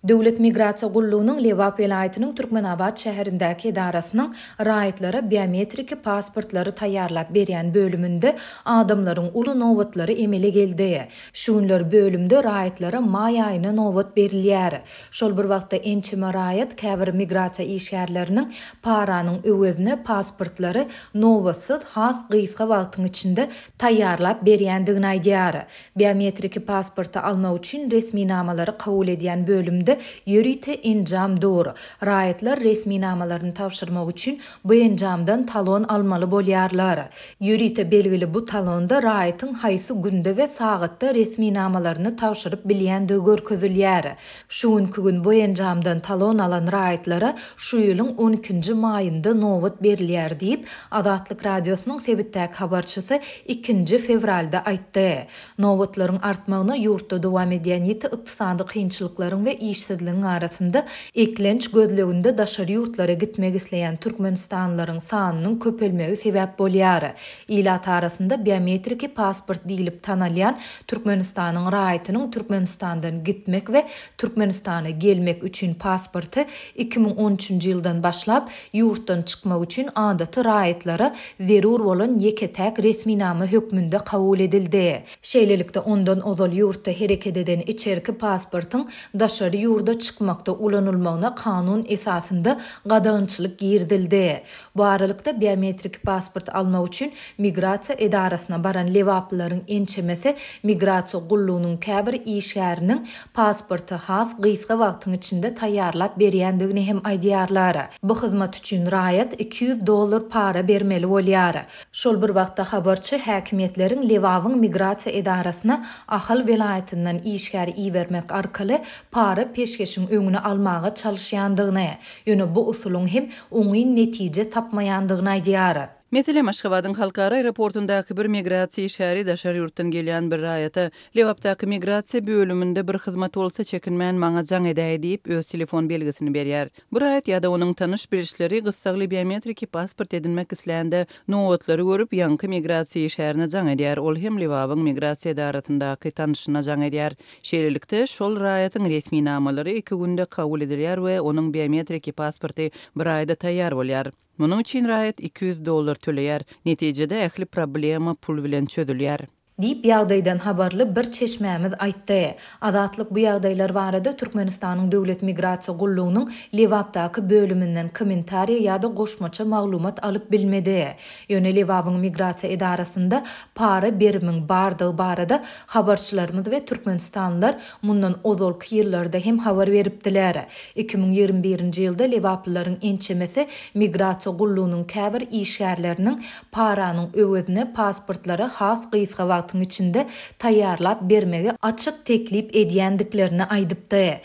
Döwlet migrasiýa gullugynyň Lebap welaýatynyň Türkmenabat şäherindäki edarasynyň raýatlara biometriki pasportlary taýýarlap berýän bölüminde adamlaryň uly nobatlary emele geldi. Şu günler bölümde raýatlara maý aýyna nobat berilýär. Şol bir wagtda ençeme raýat käbir migrasiýa işgärleriniň paranyň öwezine pasportlary nobatsyz has gysga wagtyň içinde taýýarlap berýändigini aýdýar. Biometriki pasporty almak üçin resminamalary kabul edýän bölümde ýörite enjam dur. Raýatlar resminamalaryny tabşyrmak üçin bu enjamdan talon almaly bolýarlar. Ýörite belgili bu talonda raýatyň haýsy günde we sagatda resminamalaryny tabşyryp bilýändigi görkezilýär. Şu günki gün bu enjamdan talon alan raýatlara şu ýylyň on ikinji maýynda nobat berilýär diýip, Azatlyk Radiosynyň sebitdäki habarçysy ikinji fewralda aýtdy. Nobatlaryň artmagyna ýurtda dowam edýän ýiti ykdysady kynçylyklaryň we işsizligiň arasynda eklenç gözleginde daşary ýurtlara gitmek isleýän türkmenistanlylaryň sanynyň köpelmegi sebäp bolýar. Ilat arasynda biometriki pasport diýlip tanalýan Türkmenistanyň raýatynyň Türkmenistandan gitmek we Türkmenistana gelmek üçin pasporty 2013-nji ýyldan başlap ýurtdan çykmak üçin adaty raýatlara zerur bolan ýeke-täk resminama hökmünde kabul edildi. Şeýlelikde, ondan ozal ýurtda hereket eden içerki pasportyň daşary ýurda çykmakda ulanylmagyna kanun esasynda gadagançylyk girizildi. Bu aralykda, biometrik pasport almak üçin migrasiýa edarasyna baran lebaplylaryň ençemesi migrasiýa gullugynyň käbir işgäriniň pasporty has gysga wagtyň içinde taýýarlap berýändigini hem aýdýarlar. Bu hyzmat üçin raýat 200 dollar para bermeli bolýar. Şol bir wagtda habarçy häkimiýetleriň Lebabyň migrasiýa edarasyna Ahal welaýatyndan işgär ibermek arkaly para-peşgeşiň öňüni almaga çalyşýandygyny, ýöne bu usulyň hem oňyn netije tapmaýandygyny aýdýar. Meselem, Aşgabadyň halkara aeroportyndaky bir migrasiýa işgäri daşary ýurtdan gelýän bir raýata, Lebapdaky migrasiýa bölüminde bir hyzmat bolsa çekinmän maňa jaň edäý diýip, öz telefon belgisini berýär. Bu raýat ýa-da onuň tanyş-bilişleri gyssagly biometriki pasport edinmek islände, nobatlary görüp, ýaňky migrasiýa işgärine jaň edýär, ol hem Lebabyň migrasiýa edarasyndaky tanyşyna jaň edýär. Şeýlelikde, şol raýatyň resminamalary iki günde kabul edilýär we onuň biometriki pasporty bir aýda taýýar bolýar. Munuň üçin raýat 200 dollar töleýär. Netijede ähli problema pul bilen çözülýär. Diýip, ýagdaýdan habarly bir çeşmämiz aýtdy. Azatlyk bu ýagdaýlar barada Türkmenistanyň Döwlet migrasiýa gullugynyň Lebapdaky bölüminden kommentariýa ýa-da goşmaça maglumat alyp bilmedi. Ýöne Lebabyň migrasiýa edarasynda para berimiň bardygy barada habarçylarymyz we türkmenistanlylar Mundan ozalky ýyllarda hem habar beripdiler. 2021-nji ýylda lebaplylaryň ençemesi migrasiýa gullugynyň käbir işgärleriniň paranyň öwezine pasportlary has gysga wagtyň içinde taýýarlap bermegi açyk teklip edýändiklerini aýdypdy.